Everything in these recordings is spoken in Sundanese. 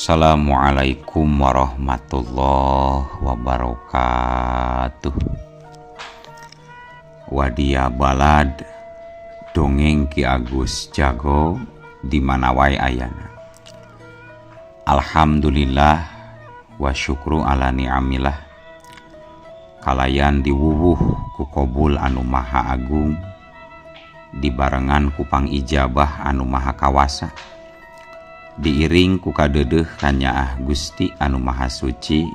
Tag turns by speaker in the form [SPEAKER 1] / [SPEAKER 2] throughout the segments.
[SPEAKER 1] Assalamualaikum warahmatullahi wabarakatuh. Wadia balad dongeng Ki Agus Jago di mana wae ayana. Alhamdulillah wa syukru ala ni'amillah. Kalayan diwuwuh ku kobul anu maha agung, dibarengan ku pangijabah anu maha kawasa, diiring ku kadeudeuh kanyaah Gusti anu maha suci.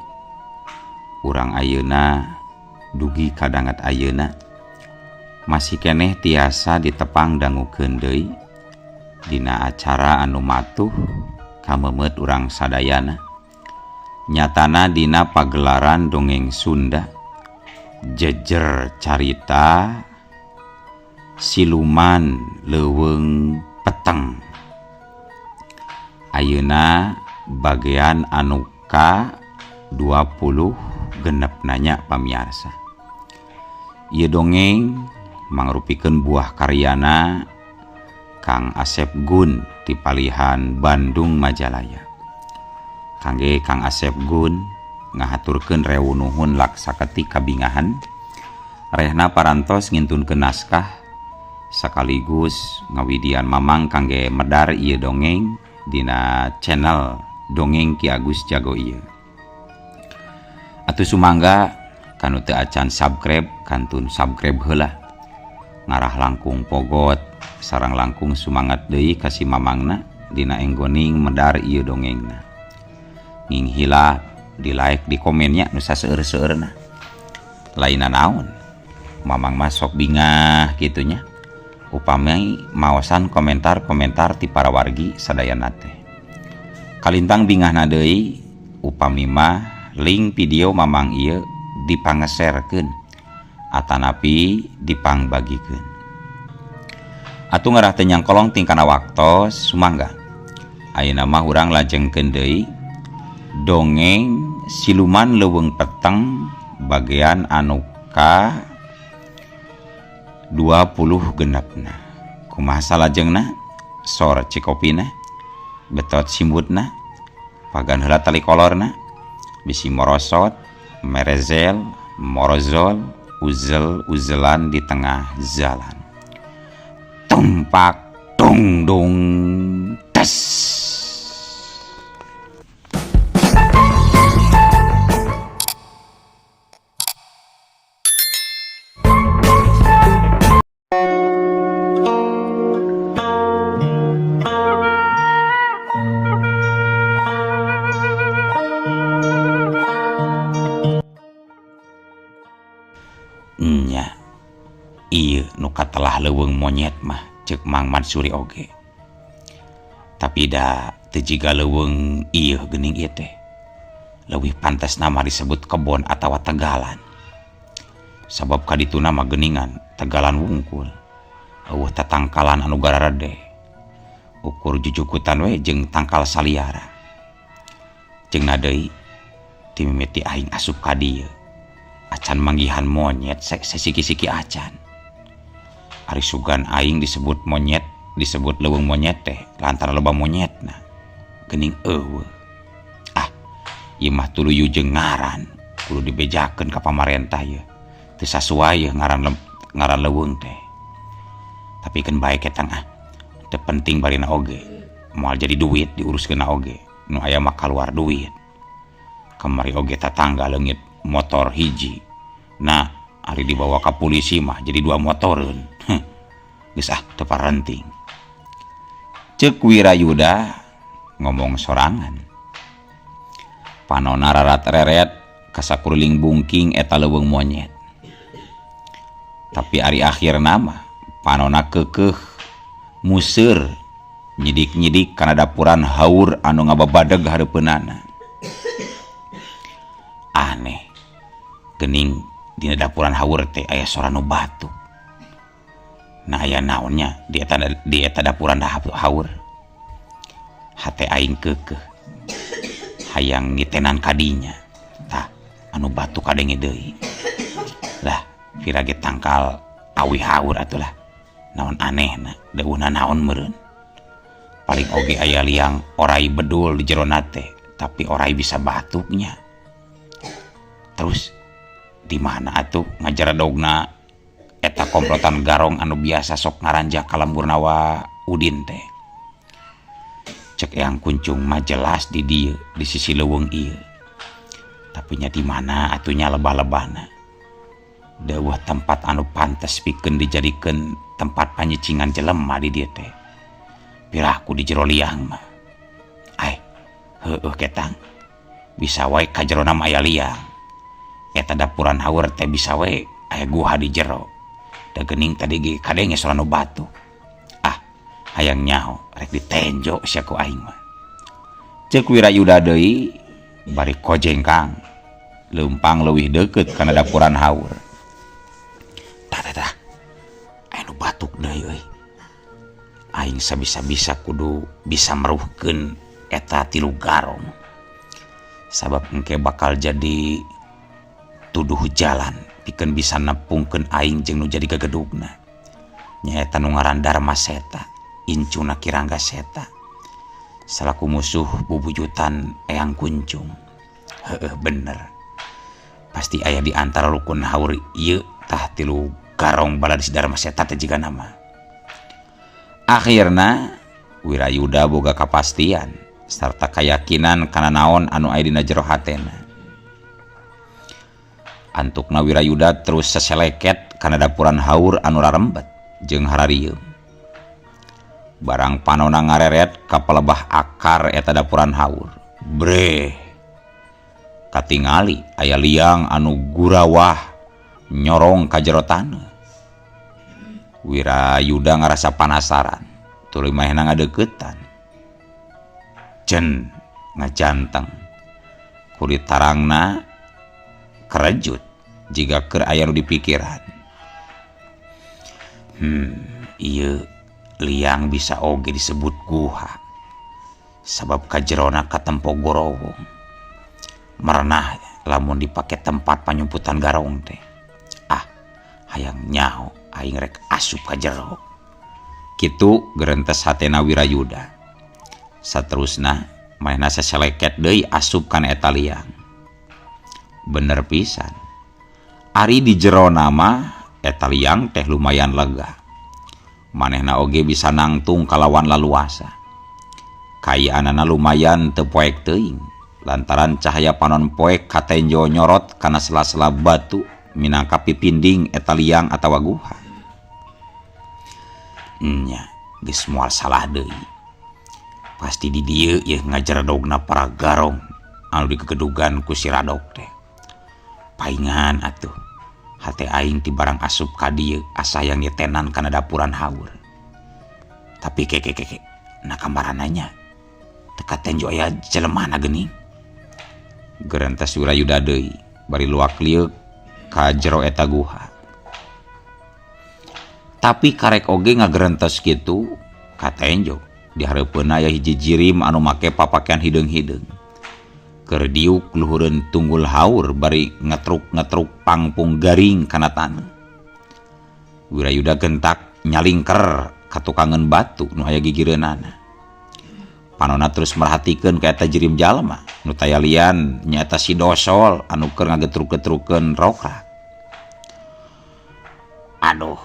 [SPEAKER 1] Urang ayeuna dugi kadanget ayeuna masih keneh tiasa ditepang dangukeun deui dina acara anu matuh kameumeut urang sadayana, nyatana dina pagelaran dongeng Sunda jejer carita siluman leuweung peteng. Ayeuna bagian anu ka 20 genep nanya pamiarsa. Ieu dongeng mangrupikeun buah karyana Kang Asep Gun ti palihan Bandung Majalaya. Kangge Kang Asep Gun ngahaturkeun rewu nuhun laksaketik kabingahan rehna parantos ngintunkeun naskah sekaligus ngawidian mamang kangge medar ieu dongeng dina channel Dongeng Ki Agus Jago ieu. Atuh sumangga kanu teu acan subscribe kantun subscribe heula. Ngarah langkung pogot sareng langkung sumangat deui ka si mamangna dina enggoning medar ieu dongengna. Nginghila di like di komennya nu saseueur-seueurna. Lainna naon? Mamang mah sok bingah kitu nya. Upami maosan komentar-komentar ti para wargi sadayana teh. Kalintang bingahna deui upami mah link video mamang ieu dipangeserkeun atanapi dipangbagikeun. Atuh ngarah teu nyangkolong tingkana waktos sumangga. Ayeuna mah urang lajengkeun deui dongeng siluman leuweung peteng bagian anu ka 20 genepna. Kumaha salajengna? Sor cikopina, betot simbutna, pagan heula tali kolorna, bisi morosot, merezel, morozol, uzel-uzelan di tengah jalan. Tumpak dung dung tes. Nya, ieu nu katelah leuweung monyet mah ceuk Mang Mansuri oge. Tapi da teu jiga leuweung ieu geuning ieu teh. Leuwih pantes nama disebut kebon atawa tegalan. Sabab kadituna mah geuningan tegalan wungkul. Eueuh tatangkalan anu gararede. Ukur jujukutan we jeung tangkal saliara. Jeung deui ti mimiti aing asup ka dieu. Acan manggihan monyet sesiki-siki acan. Ari sugan aing disebut monyet, disebut leuweung monyet teh lantaran loba monyetna. Geuning eueuh. Ah, ieu mah tuluyu jeung ngaran, kudu dibejakeun ka pamarentah ieu. Teu sasuai ieu ngaran leuweung teh. Tapi keun bae ketang ah. Teu penting barina oge. Moal jadi duit diuruskeunna oge. Nu aya mah kaluar duit. Kamari oge tatangga leungit motor hiji. Nah, ari dibawa ka polisi mah jadi dua motoreun. Geus ah teu parenting. Ceuk Wirayuda ngomong sorangan. Panona rarat reret kasakuriling bungking eta leuweung monyet. Tapi ari akhirna mah panona keukeuh museur nyidik-nyidik kana dapuran haur anu ngababadeg hareupeunana. Aneh, geuning dina dapuran haur teh aya sora nu batuk. Nah aya naonnya di eta dapuran haur. Hate aing keukeuh hayang ngitenan kadinya. Tah anu batuk kadenge deui. Lah virage tangkal awi haur atulah. Naon anehna, deuhna naon meureun. Paling oge aya liang orai bedul di jero teh, Tapi orai bisa batuknya. Terus di mana atuh ngajaradogna eta komplotan garong anu biasa sok ngaranjah ka lemburna Wa Udin teh? Cek Eyang Kuncung mah jelas di dieu, di sisi leuweung ieu. Tapi nya di mana atuh nya lebah-lebahna? Deueuh tempat anu pantes pikeun dijadikeun tempat panyicingan jelema di dieu teh. Piraku di jero liang mah. Ai, heueuh ketang. Bisa wae ka jerona mah aya liang. Eta dapuran haur teh bisa wae aya guha di jero. Da geuning tadi ge kadenge sora nu batuk. Ah, hayang nyaho rek ditenjo sia ku aing mah. Ceuk Wirayuda deui bari kojengkang leumpang leuwih deukeut kana dapuran haur. Tah tah tah. Aya nu batuk deui euy. Aing sabisa-bisa kudu bisa meruhkeun eta tilu garong. Sabab engke bakal jadi tuduh jalan pikeun bisa nepungkeun aing jeung nu jadi gagedugna. Nyaeta nu ngaran Darma Seta, incuna Ki Rangga Seta. Salaku musuh bubuyutan Eyang Kuncung. Heueuh, bener. Pasti aya di antara rukun haur ieu tah tilu garong balad si Darma Seta teh jigana mah. Akhirna Wirayuda boga kapastian sarta kayakinan kana naon anu aya dina jero hatena. Antukna Wirayuda terus seseleket kana dapuran haur anu rarembet jeung hararieum. Barang panona ngareret ka palebah akar eta dapuran haur. Breh. Katingali aya liang anu gurawah nyorong ka jero taneuh. Wirayuda ngarasa panasaran, tuluy manehna ngadeuketan. Jen ngajanteng. Kulit tarangna kerejut jiga keur aya nu dipikiran. Ieu liang bisa oge disebut guha. Sabab kajerona katempo gorowong. Merenah lamun dipake tempat panyumputan garong teh. Ah, hayang nyaho aing rek asup ka jero. Kitu gerentes hatena Wirayuda. Saterusna manehna saseleket deui asup kana eta liang. Bener pisan. Ari di jerona mah eta liang teh lumayan lega. Manehna oge bisa nangtung kalawan laluasa. Kaayaanana lumayan teu poek teuing lantaran cahaya panon poek katenjo nyorot kana sela-sela batu minangka pipinding eta liang atawa guha. Nya, geus moal salah deui. Pasti di dieu yeuh ngajeredogna para garong anu digegedugan ku si Radok teh. Paingan atuh. Hate aing ti barang asup ka dieu asa hayang nyetenan kana dapuran haur. Tapi ke ke ke ke, na kamarananya teu katenjo aya jelemana geuning. Gerentes Wirayuda deui bari luak lieuk ka jero eta guha. Tapi karek oge ngagerentes kitu katenjo di hareupeunna aya hiji jirim anu make papakean hideung-hideung. Keur diuk luhureun tunggul haur bari ngetruk-ngetruk pangpung garing kana taneuh. Wirayuda gentak nyalingker ka tukangeun batu nu aya gigireunana. Panona terus merhatikeun ka eta jirim jalma nu taya lian nyaeta si Dosol anu keur ngagetruk-getrukeun rokrak. Aduh,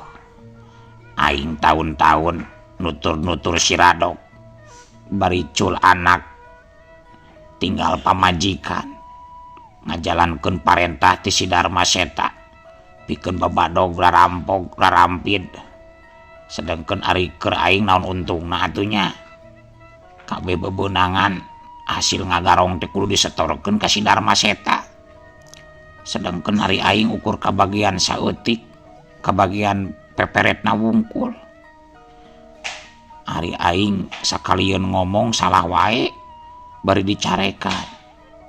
[SPEAKER 1] aing taun-taun nutur-nutur si Radok bari cul anak tinggal pamajikan ngajalankeun parentah ti si Darma Seta pikeun babadog rarampok rarampid, sedangkeun ari keur aing naon untungna atuh nya? Kabeh bebenangan hasil ngagarong teh kudu disetorkeun ka si Darma Seta, sedangkeun ari aing ukur kabagian saeutik, kabagian peperetna wungkul. Ari aing sakalieun ngomong salah wae bari dicarekan,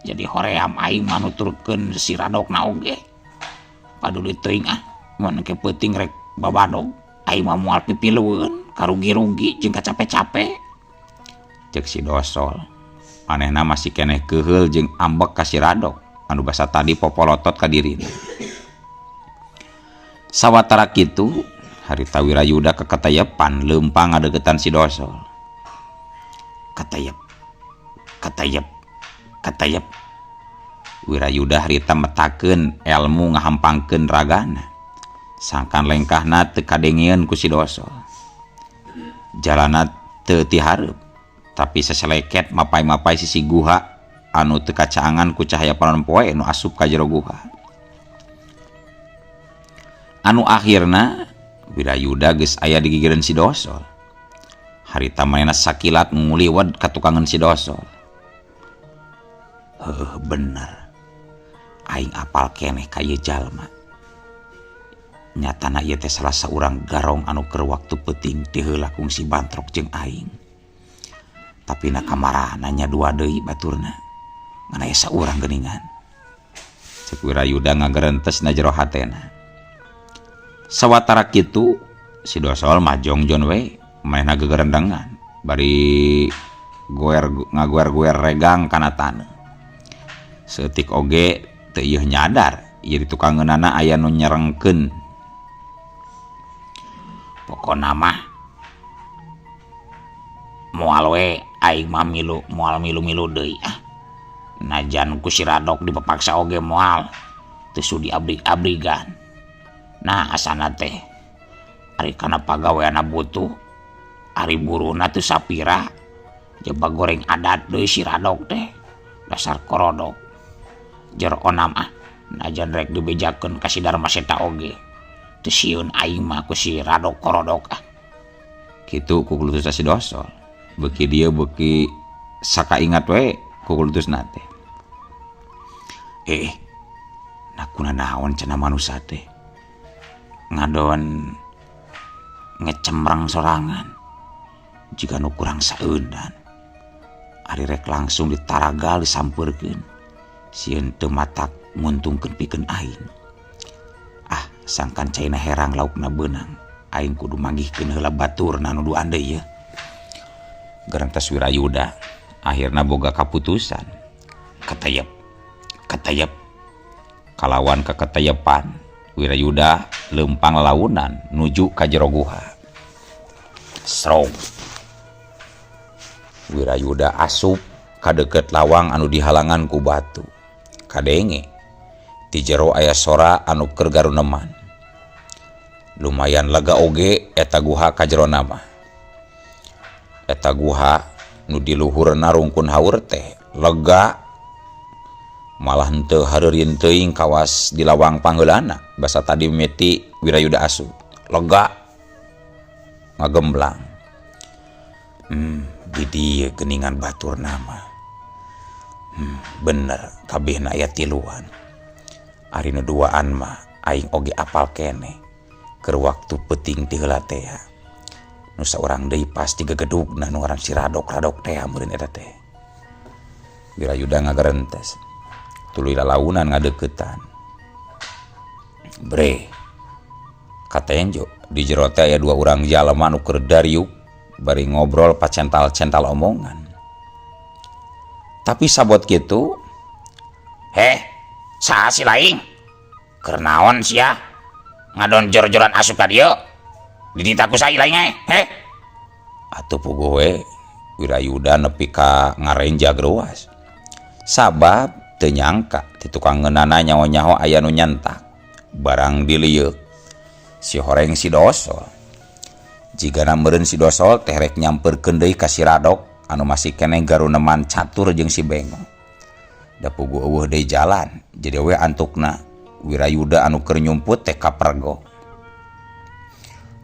[SPEAKER 1] jadi hoream aing manuturkeun si Radokna oge. Paduli teuing ah, mun engke peuting rek babadog aing mah moal pipilueun karugi-rugi jeung kacape-cape, cek si Dosol. Manehna masih keneh keheul jeung ambek ka si Radok anu basa tadi popolotot ka dirina. Sawatara kitu harita Wirayuda keketayepan leumpang ngadeukeutan si Dosol. Katayep, katayep, Katayep. Wirayuda harita metakeun elmu ngahampangkeun ragana. Sangkan lengkahna teu kadengeun ku si Dosol. Jalana teu tihareup, tapi seseleket mapai-mapai sisi guha anu teu kacaangan ku cahaya panon poe nu asup ka jero guha. Anu akhirna Wirayuda geus aya di gigireun si Dosol. Harita manehna sakilat nguliwed ka tukangeun si Dosol. Heuh bener. Aing apal keneh ka ieu jalma. Nyatana ieu teh salah saurang garong anu keur waktu peuting ti heula kungsi bantrok jeung aing. Tapi na kamarana nya dua deui baturna. Ngan aya saurang geuningan. Cek Wirayuda ngagerentes na jero hatena. Sawatara kitu si Dosol mah jongjon we manehna gegerendengan bari goer ngagoer-goer regang kana taneuh. Saeutik oge teu ieuh nyadar ieu di tukangeunana aya nu nyerengkeun. Pokona mah moal we aing mah milu moal milu-milu deui ah. Najan ku si Radok dipapaksa oge moal teu sudi abrig-abrigan. Nah asana teh ari kana pagaweanna butuh ari buruhna teu sapira jaba goreng adat deui si Radok teh dasar korodok. Jer onam ah najan rek dibejakeun ka si Darmaseta oge teu sieun aing mah ku si Radok korodok ah. Kitu kukulutus si Dosol. Beuki dieu beuki sakaingat we kukulutusna teh. Eh, nah kunanaon cenah manusa teh ngadon ngecemrang sorangan jiga nu kurang saeundan. Ari rek langsung ditaragal disampeurkeun sieun teu matak nguntungkeun pikeun aing. Ah, sangkan caina herang laukna beunang, aing kudu manggihkeun heula baturna nu duaan deui yeuh. Gerentes Wirayuda akhirna boga kaputusan. Katayep, katayep. Kalawan keketayepan Wirayuda leumpang lalaunan nuju ka jero guha. Srong. Wirayuda asup ka deukeut lawang anu dihalangan ku batu. Kadenge ti jero aya sora anu keur garuneman. Lumayan lega oge eta guha ka jerona mah. Eta guha nu di luhurna rungkun haur teh lega malah henteu hareureun teuing kawas di lawang pangheulana basa tadi mimiti Wirayuda asup. Lega ngagemblang. Di dieu geuningan baturna mah. Bener kabehna aya tiluan. Ari nu duaan mah aing oge apal keneh keur waktu peuting ti heula teh. Nu saurang deui pasti gegedugna nu ngaran si Radok-radok teh meureun eta teh. Wirayuda ngagerentes. Tuluy lalaunan ngadeuketan. Bre. Katenjo di jero teh aya dua urang jalma nu keur dariuk bari ngobrol pacental-cental omongan. Tapi sabot kitu, heh, saha si laing? Keur naon sia? Ngadon jor-joran asup ka dieu? Didita ku saha laing eh? Heh. Atuh puguh we Wirayuda nepi ka ngarenjag ruas. Sabab teu nyangka ti tukang ngeunana nyaho-nyaho aya nu nyentak. Barang dilieuk si horeng si Dosol. Jigana meureun si Dosol teh rek nyampeurkeun deui ka si Radok anu masih keneh garuneman catur jeung si Bengo. Da puguh eueuh deui jalan, jadi we antukna Wirayuda anu keur nyumput teh kapergo.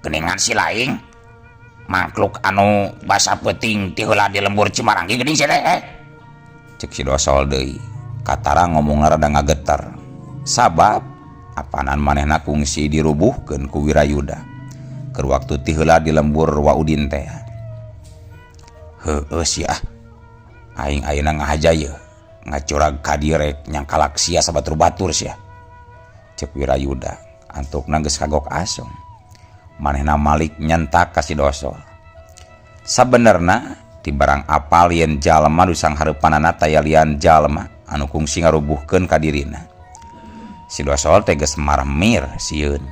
[SPEAKER 1] Geuningan si laing mangkluk anu basa peuting ti heula di lembur Cimaranggi geuning sia teh. Cek si Dosol deui. Katara ngomongna rada ngageter. Sabab apanan manehna kungsi dirubuhkeun ku Wirayuda. Keur waktu ti heula di lembur Waudin teh. Heueuh sia. Aing ayeuna ngahaja yeuh. Ngacurag ka dieu rek nyangkalak sia sabatur-batur sia. Cek Wirayuda. Antukna geus kagok asong. Manehna malik nyentak ka si Dosol. Sabenerna ti barang apal yen jalma nu sanghareupanana taya lian jalma anu kungsi ngarubuhkeun ka dirina. Si Dosol teh geus marmir sieun.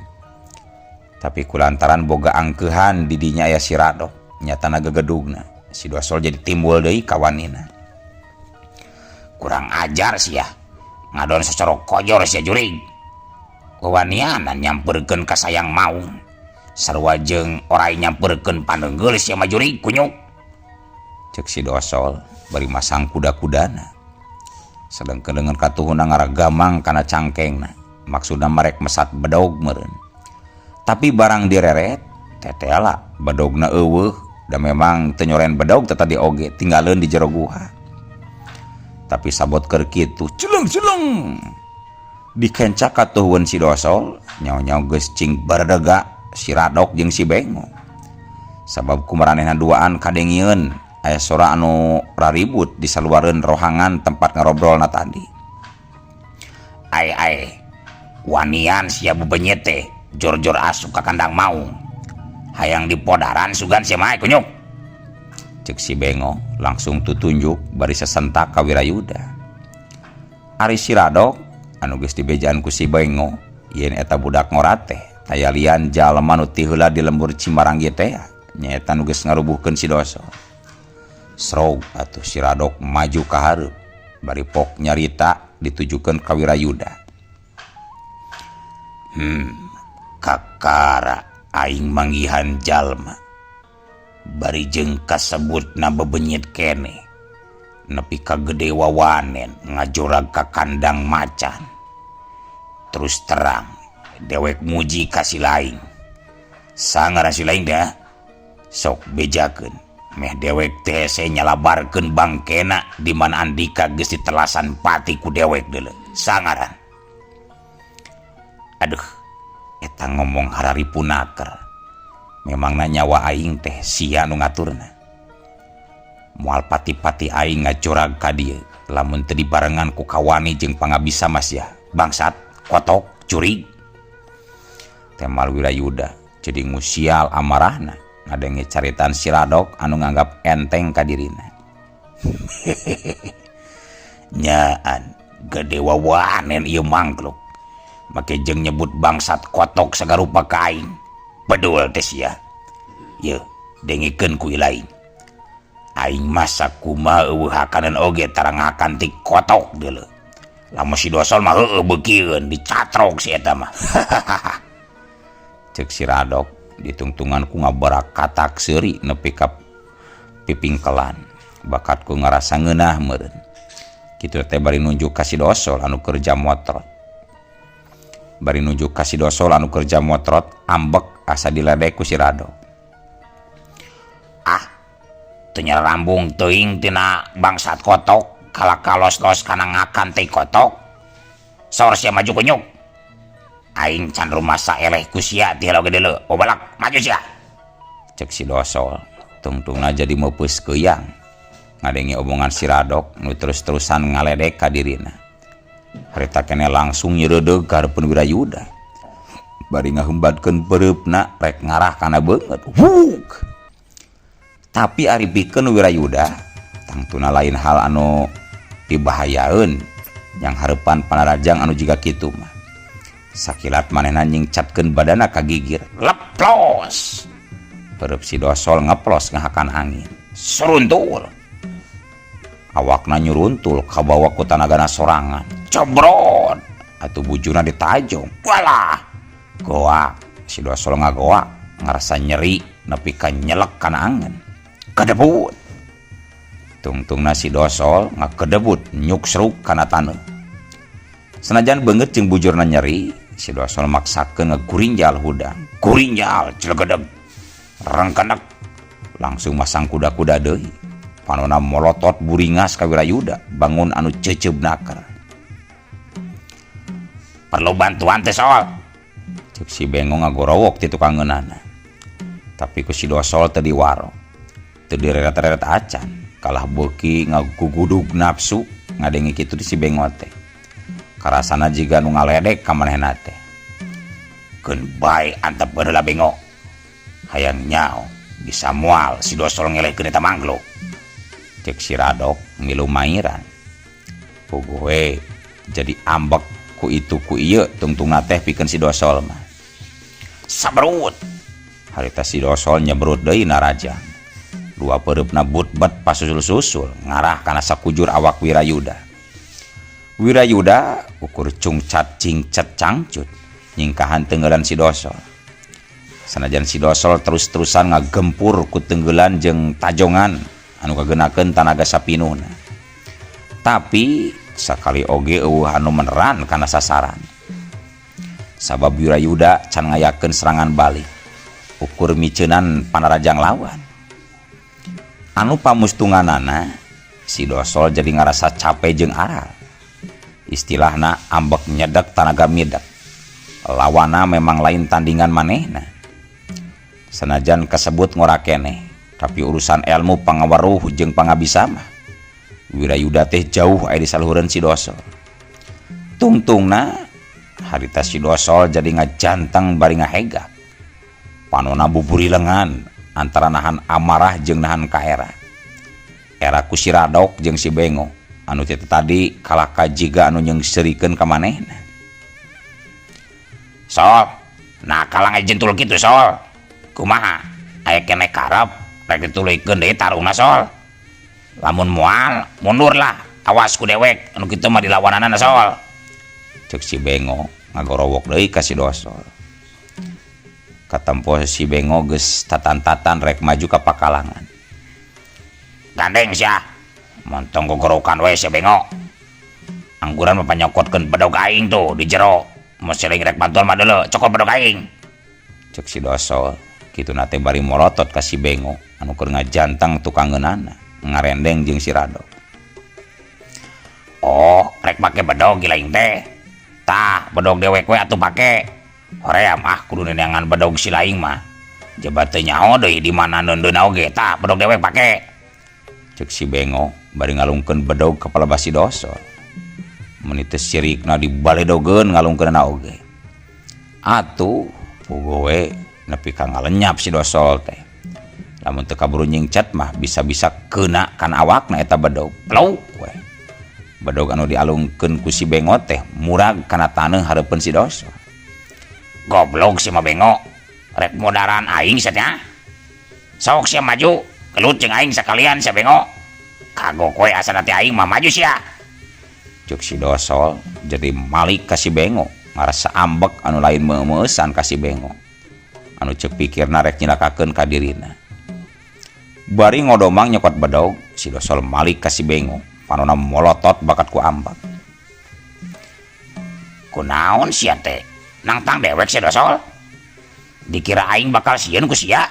[SPEAKER 1] Tapi kulantaran boga angkeuhan di dinya aya si Radok, nyatana gegedugna. Si Dosol jadi timbul deui kawanina. Kurang ajar sia. Ngadon sacorok kojor sia jurig. Wawanianan nyamperkeun ka sayang maung. Sarua jeung orai nyamperkeun paneunggeul sia mah jurig kunyuk. Cek si Dosol bari masang kuda-kudana. Sedengkeun leungeun katuhuna ngaragamang kana cangkengna. Maksudna marek mesat bedog meureun. Tapi barang direret tetela bedogna eueuh da memang teu nyoren bedog teh tadi oge tinggaleun di jero guha. Tapi sabot keur kitu celeng-celeng dikencak katuhun si Dosol nyao-nyao geus cing bardega si Radok jeung si Bengo. Sabab kumaranehna duaan kadengieun aya sora anu raribut di saluareun rohangan tempat ngarobrolna tadi. Ai ai wanian sia bebenyet teh jor-jor asup ka kandang maung. Hayang dipodaran sugan sia mah kunyuk. Cek si Bengo langsung tutunjuk bari sesentak ka Wirayuda. Ari si Radok anu geus dibejaan ku si Bengo yen eta budak ngora teh taya lian jalma nu ti heula di lembur Cimaranggi teh nyaeta nu geus ngarubuhkeun si Dosol. Srog atuh si Radok maju ka hareup bari pok nyarita ditujukeun ka Wirayuda. Kakara aing manggihan jalma bari jeung kasebutna bebenyit keneh nepi ka gede wawanen ngajorag ka kandang macan. Terus terang dewek muji ka si laing. Sangar si laing dah sok bejakeun meh dewek teh hese nyalabarkeun bangkena di mana Andika geus ditelasan pati ku dewek deuleu. Sangaran. Aduh, eta ngomong hararipunaker. Memangna nyawa aing teh sia nu ngaturna. Moal pati-pati aing ngajorag ka dieu lamun teu dibarengan ku kawani jeung pangabisa mas ya. Bangsat, kotok, curig. Temal Wirayuda jadi ngusial amarahna ngadenge caritan si Radok anu nganggap enteng ka dirina. Nyaan gede wawanen ieu mangkluk. Make jeung nyebut bangsat kotok sagarupa ka aing. Bedul teh sia. Yeuh, dengekeun ku lain. Aing masa kumaha eueuh hakaneun oge tarangakan ti kotok deuleu. Lamun si Dosol mah heueuh beukieun dicatrok si eta mah. Cek si Radok ditungtungan ku ngabarak katak seuri nepi ka pipingkelan. Bakat ku ngarasa ngeunah meureun. Kitu teh bari nunjuk ka si Dosol anu kerja motrot. Bari nunjuk ka si Dosol anu kerja motrot ambek asa diledek ku si Radok. Ah, teu nyarambung teuing tina bangsat kotok kalakalos-los kana ngakan teh kotok. Sor sia maju kunyuk. Aing can rumasa eleh ku sia ti heula oge deuleu. Bobalak maju sia. Cek si Dosol tungtungna jadi meupeus keuyang ngadenge omongan si Radok nu terus-terusan ngaledek ka dirina. Harita keneh langsung nyereudeuh ka hareupeun Wirayuda. Bari ngahembatkeun peureupna rek ngarah kana beungeut. Wuk. Tapi ari pikeun Wirayuda tangtuna lain hal anu dibahayaeun yang hareupan panarajang anu jiga kitu mah. Sakilat manehna nyingcatkeun badana ka gigir. Leplos. Peureub si Dosol ngeplos ngahakan angin. Suruntul. Awakna nyuruntul kabawa ku tanagana sorangan. Cobrot. Atuh bujurna ditajong. Walah. Goak. Si Dosol ngagoak ngarasa nyeri nepi ka nyelek kana angen. Kedebut. Tungtungna si Dosol ngakedebut nyuksruk kana taneuh. Senajan beungeut jeung bujurna nyeri, si Dosol maksakeun ngagurinjal hudang. Gurinjal cilegedeg. Rengkenek. Langsung masang kuda-kuda deui. Panona molotot buringas ka Wirayuda, bangun anu ceuceub naker. Perlu bantuan teh Sol. Cek si Bengo ngagorowok ti tukangeunana. Tapi ku si Dosol teu diwaro. Teu direret-reret acan, kalah beuki ngagugudug nafsu ngadenge kitu di si Bengo teh. Karasana jiga nu ngaledek ka manehna teh. Keun bae antep heula Bengo. Hayang nyao bisa moal si Dosol ngelehkeun eta mangkluk. Cek si Radok milu mairan. Puguh we jadi ambek ku itu ku ieu tungtungna teh pikeun si Dosol mah. Sabrut. Harita si Dosol nyebrut deui narajang. Dua peureupna butbet pasusul-susul ngarah kana sakujur awak Wirayuda. Wirayuda ukur cungcat cingcat cangcut nyingkahan tenggelan si Dosol. Sanajan si Dosol terus-terusan ngagempur ku tenggelan jeung tajongan anu kagenakeun tanaga sapinuhna. Tapi sakali oge eueuh anu meneran kana sasaran. Sabab Wirayuda can ngayakeun serangan balik. Ukur miceunan panarajang lawan. Anu pamustunganana si Dosol jadi ngarasa capek jeung aral. Istilahna ambek nyedek tanaga midek. Lawana memang lain tandingan manehna. Sanajan kasebut ngora keneh, tapi urusan ilmu pangaweruh jeung pangabisa mah Wirayuda teh jauh aya di saluhureun si Dosol. Tungtungna harita si Dosol jadi ngajanteng bari ngahegak. Panona buburilengan antara nahan amarah jeung nahan kaera. Era ku si Radok jeung si Bengo anu teh tadi kalahka jiga anu nyeungseurikeun ka manehna. Sol, nah kalang jentul kitu Sol. Kumaha? Aya keneh karep rek dituluykeun deui tarungna Sol. Lamun moal, mundur lah. Awas ku dewek anu kitu mah dilawananana Sol. Cek si Bengo ngagorowok deui ka si Dosol. Katempo si Bengo geus tatan-tatan rek maju ka pakalangan. Gandeng sia. Montong gogorokan we si Bengo. Angguran mah panyokotkeun bedog aing tuh di jero. Mun siling rek bantuan mah deuleu, cokot bedog aing. Cek si Dosol, kituna teh bari morotot ka si Bengo anu keur ngajantang tukangeunana, ngarendeng jeung si Radok. Oh, rek make bedog gila aing teh. Tah, bedog dewek we atuh pake. Hoream ah kudu neangan bedog si laing mah. Jaba teu nyaho deui di mana neundeunna oge. Tah, bedog dewek pake. Cek si Bengo bari ngalungkeun bedog ka palebah si Dosol. Meuni teu sirikna dibaledogeun ngalungkeunna oge. Atuh puguh we nepi ka ngalenyap si Dosol teh. Lamun teu kaburu nyingcet mah bisa-bisa keuna kana awakna eta bedog. Pluk we. Bedog anu dialungkeun ku si Bengo teh murag kana taneuh hareupeun si Dosol. Goblok si mah Bengo. Rek modaran aing sia nya. Sok sia maju, gelut jeung aing sakalian sia Bengo. Kagok we asana teh aing mah maju sia. Cek si Dosol jadi malik ka si Bengo, ngarasa ambek anu lain meumeusan ka si Bengo. Anu cek pikirna rek nyilakakeun ka dirina. Bari ngodomang nyokot bedog, si Dosol malik ka si Bengo, panona molotot bakat ku ambek. Kunaon sia teh? Nangtang dewek sia Dosol. Dikira aing bakal sieun ku sia.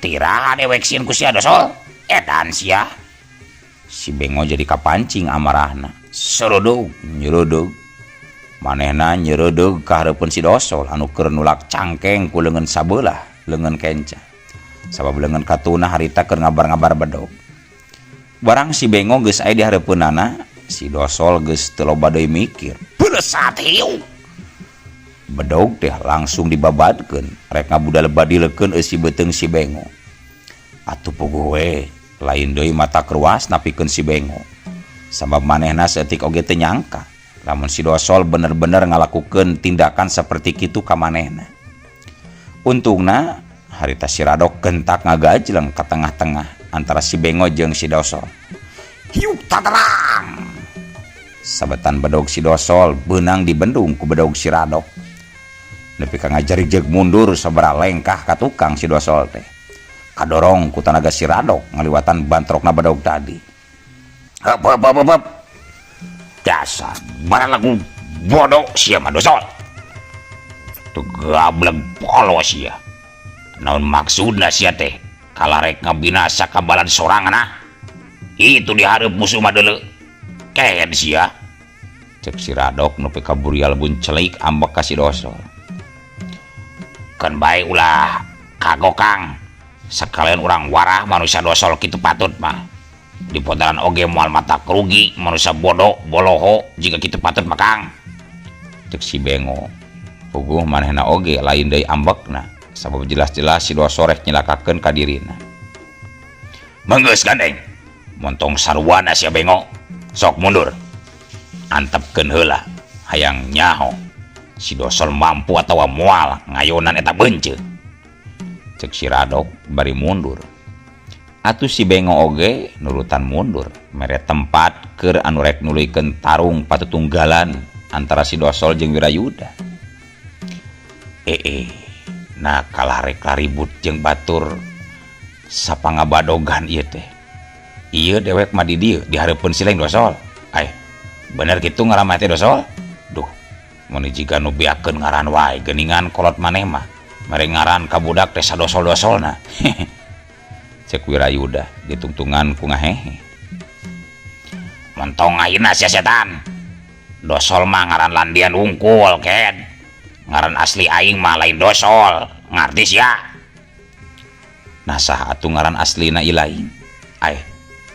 [SPEAKER 1] Tiraha dewek sieun ku sia Dosol. Edan sia. Si Bengo jadi kapancing amarahna. Serudug, nyerudug. Manehna nyereudeg ka hareupeun si Dosol anu keur nulak cangkeng ku leungeun sabelah, leungeun kenca. Sabab leungeun katuna harita keur ngabar-ngabar bedog. Barang si Bengo geus aya di hareupeunana, si Dosol geus teu loba deui mikir. Beresat hiu. Bedog teh langsung dibabadkeun, rek ngabudal badilekeun eusi beuteung si Bengo. Atuh puguh we, lain deui mata keruas napikeun si Bengo. Sabab manehna saeutik oge teu nyangka lamun si Dosol bener-bener ngalakukeun tindakan seperti kitu ka manehna. Untungna harita si Radok gentak ngagajleng ka tengah-tengah antara si Bengo jeung si Dosol. Hiuk taterang. Sabetan bedog si Dosol beunang dibendung ku bedog si Radok. Nepi ka ngajarijeg mundur sabaraha lengkah ka tukang si Dosol teh. Kadorong ku tanaga si Radok ngaliwatan bantrokna bedog tadi. Heup heup heup heup. Dasar barang lagu bodoh sia mah Dosol. Teu gablek polo sia. Naon maksudna sia teh? Kalarek ngabinasa kabalan sorangan ah. Itu dihareup musuh mah deuleu. Kehed sia. Cek si Radok nepi ka burial buncelik ambek ka si Dosol. Keun bae ulah kagok Kang. Sekalian urang warah manusia Dosol kitu patut mah. Dipodaran oge moal mata kerugi manusia bodoh boloho jika kitu patut mah Kang. Cek si Bengo. Puguh manehna oge lain deui ambekna. Sabab jelas-jelas si Dosol rek nyilakakeun ka dirina. Menggeus gandeng. Montong sarwana sia Bengo. Sok mundur. Antepkeun heula hayang nyaho. Si Dosol mampu atawa moal ngayonan eta beunceut. Cek si Radok bari mundur. Atuh si Bengo oge nurutan mundur mere tempat keur anu rek nuluykeun tarung patutunggalan antara si Dosol jeung Wirayuda. Eh, nah kalah rek ribut jeung batur sapangabadogan ieu teh. Ieu dewek mah di dieu di hareupeun si Leng Dosol. Ai, bener kitu ngaran teh Dosol? Duh, mun jiga nu beakeun ngaran wae geuningan kolot maneh mah. Mere ngaran ka budak teh sadosol-dosolna. Cek Wirayuda ditungtungan ku ngahehe. Mentong ayeuna sia setan. Dosol mah ngaran landian wungkul, Ked. Ngaran asli aing mah lain Dosol. Ngarti sia? Nah saha atuh ngaran aslina ilaing? Ai,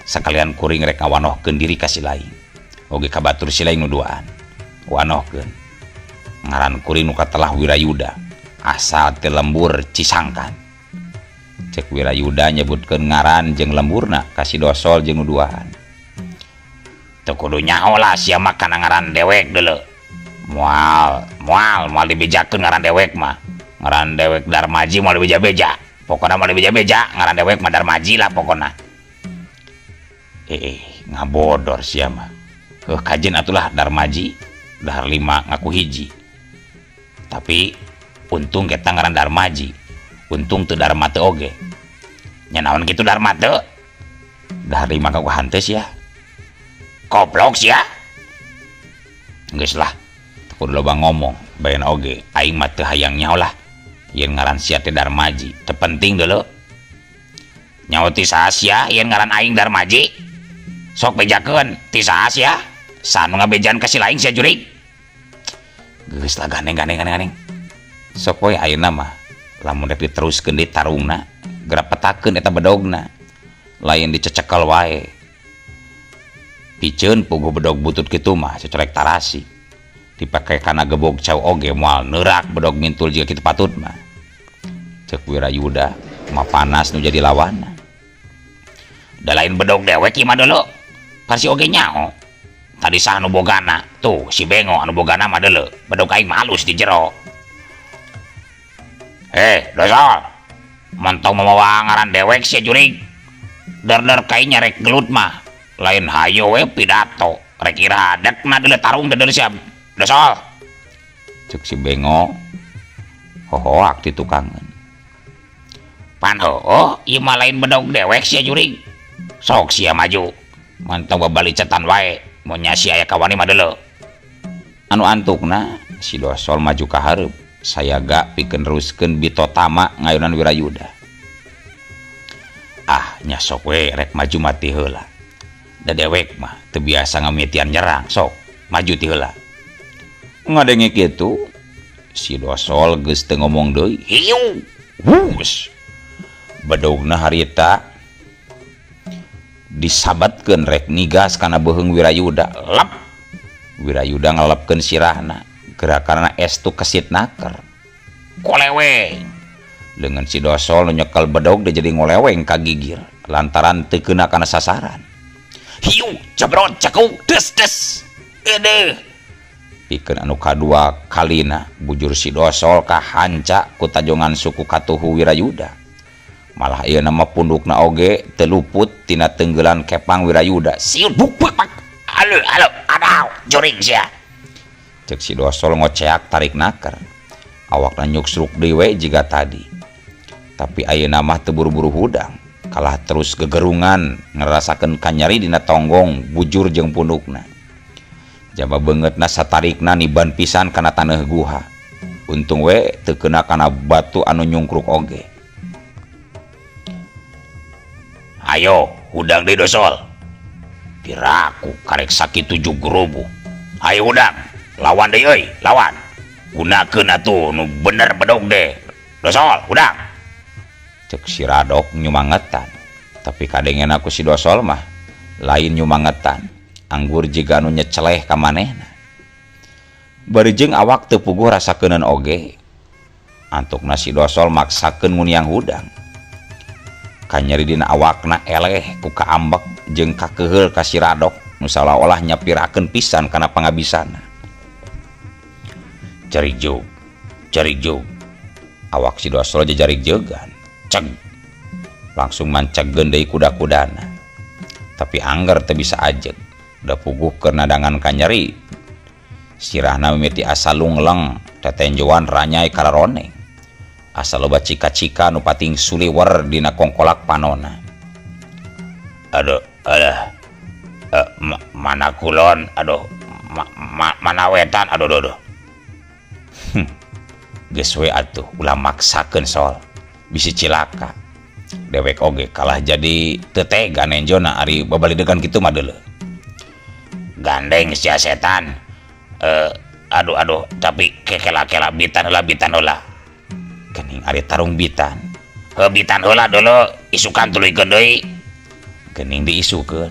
[SPEAKER 1] sakalian kuring rek ngawanohkeun diri ka si laing. Oge ka batur si laing nu duaan. Wanohkeun. Ngaran kuring nu katelah Wirayuda. Asal ti lembur Cisangkan. Cek Wirayuda nyebutkeun ngaran jeung lemburna ka si Dosol jeung nu duaan. Teu kudu nyaho lah sia mah kana ngaran dewek deuleu. Moal, moal, moal dibejakeun ngaran dewek mah. Ngaran dewek Darmaji moal dibeja-beja. Pokona moal dibeja-beja, ngaran dewek mah Darmaji lah pokona. Eh, ngabodor sia mah. Heuh kajen atulah Darmaji, dahar lima ngaku hiji. Tapi untung kita ngaran Darmaji. Untung teu Dharma teu oge. Nya naon kitu Dharma teu? Dahar lima ngaku hanteu sia. Goblok sia. Geus lah. Teu kudu loba ngomong, bayan oge aing mah teu hayang nyaho lah. Yen ngaran sia teh Darmaji, teu penting deuleu. Nyaho ti saha sia yen ngaran aing Darmaji? Sok bejakeun ti saha sia? Saha nu ngabejaan ka si laing sia jurig? Geus lah gandeng gandeng gandeng gandeng. Sok we ayeuna mah lamun rek diteruskeun deui tarungna, geura petakeun eta bedogna. Lain dicecekel wae. Piceun puguh bedog butut kitu mah cocorek tarasi. Dipake kana gebog cau oge moal neurak bedog mintul jiga kitu patut mah. Cek Wirayuda mah panas nu jadi lawanna. Da lain bedog dewek ieu mah deuleu. Parsi oge nyaho. Tadi saha nu bogana? Tuh si Bengo anu bogana mah deuleu. Bedog aing mah halus di jero. Eh, Dosol. Mentong mamawa ngaran dewek sia jurig. Der-der kai rek gelut mah. Lain hayo we pidato. Rek iraha dekna deuleu tarung deuleu sia. Dosol. Cek si Bengo hohoak di tukangan. Pan heueuh, ieu mah lain bedog dewek sia jurig. Sok sia maju. Mantong babalicetan wae. Mun nya sia aya kawani mah deuleu. Anu antukna si Dosol maju ka hareup. Sayaga pikeun neruskeun bitotama ngayunan Wirayuda. Ah, nya sok we rek maju mati heula. Da dewek mah teu biasa ngamitian nyerang, sok maju ti heula. Ngadenge kitu, si Dosol geus teu ngomong deui. Hiu, hus. Bedogna harita disabatkeun rek nigas kana beuheung Wirayuda. Lep. Wirayuda ngalepkeun sirahna. Gerakanna estu kesit naker. Koleweng. Leungeun si Dosol nu nyekel bedog dia jadi ngoleweng ka gigir lantaran teu keuna kana sasaran. Hiu, jebrot cekuk, des des. Edeh. Pikeun anu kadua kalina bujur si Dosol kahanca ku tajongan suku katuhu Wirayuda. Malah ieu nama pundukna oge teu luput tina tenggelan kepang Wirayuda. Siut buk buk pak. Aduh, aduh, aduh, juring sia. Cek si Dosol ngoceak tarik naker. Awakna nyuksruk deui we jiga tadi. Tapi ayeuna mah teu buru-buru hudang. Kalah terus gegerungan ngerasakeun kanyari dina tonggong bujur jeung pundukna. Jaba beungeutna satarikna niban pisan kana taneuh guha. Untung we teu keuna kana batu anu nyungkruk oge. Ayo, hudang deui Dosol. Piraku karek sakitu jugrubuh. Ayo hudang, lawan deui euy, lawan. Gunakeun atuh nu bener bedog deh. Dosol, hudang. Cek si Radok nyumangetan. Tapi kadengena ku si Dosol mah lain nyumangetan. Anggur jiga nu nyeceleh ka manehna. Bari jeung awak teu puguh rasakeuneun oge. Antukna si Dosol maksakeun nguniang hudang. Kanyeri dina awakna eleh ku kaambek jeung kakeheul ka si Radok nu saolah-olah nyapirakeun pisan kana pangabisana. Jarik jog, jarik jog. Awak si Dosol jajarik jegan. Ceg. Langsung mancegeun deui kuda-kudana. Tapi angger teu bisa ajeg. Da puguh keur nadangan kanyeri. Sirahna mimiti asa lungleng, tetenjoan ranyai kararoneng. Asa loba cika-cika nu pating suliwer dina kongkolak panona. Aduh, alah. Mana kulon, aduh, mana wetan, aduh, aduh, aduh. Geus we atuh, ulah maksakeun Sol. Bisi cilaka. Dewek oge kalah jadi teu tega nenjona ari babalidegan kitu mah deuleu. Gandeng sia setan. Aduh, aduh, tapi kekela-kela bitan heula, bitan heula. Geuning ari tarung bitan. Heuh, bitan heula deuleu, isukan tuluykeun deui. Geuning diisukeun.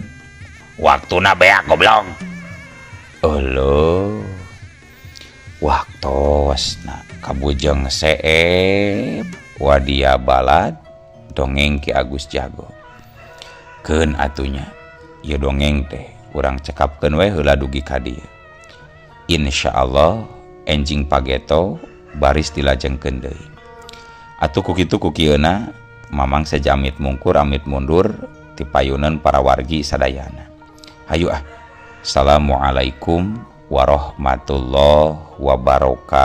[SPEAKER 1] Waktuna beak goblok. Euleuh. Waktosna kabujeng seep wadia balad dongeng Ki Agus Jago. Keun atunya ieu dongeng teh urang cekapkeun we heula dugi ka dieu. Insyaallah enjing pageto baris dilajengkeun deui. Atuh ku kitu ku kieuna Mamang sejamit mungkur amit mundur ti payunan para wargi sadayana. Hayu ah. Assalamualaikum warahmatullahi wabarakatuh.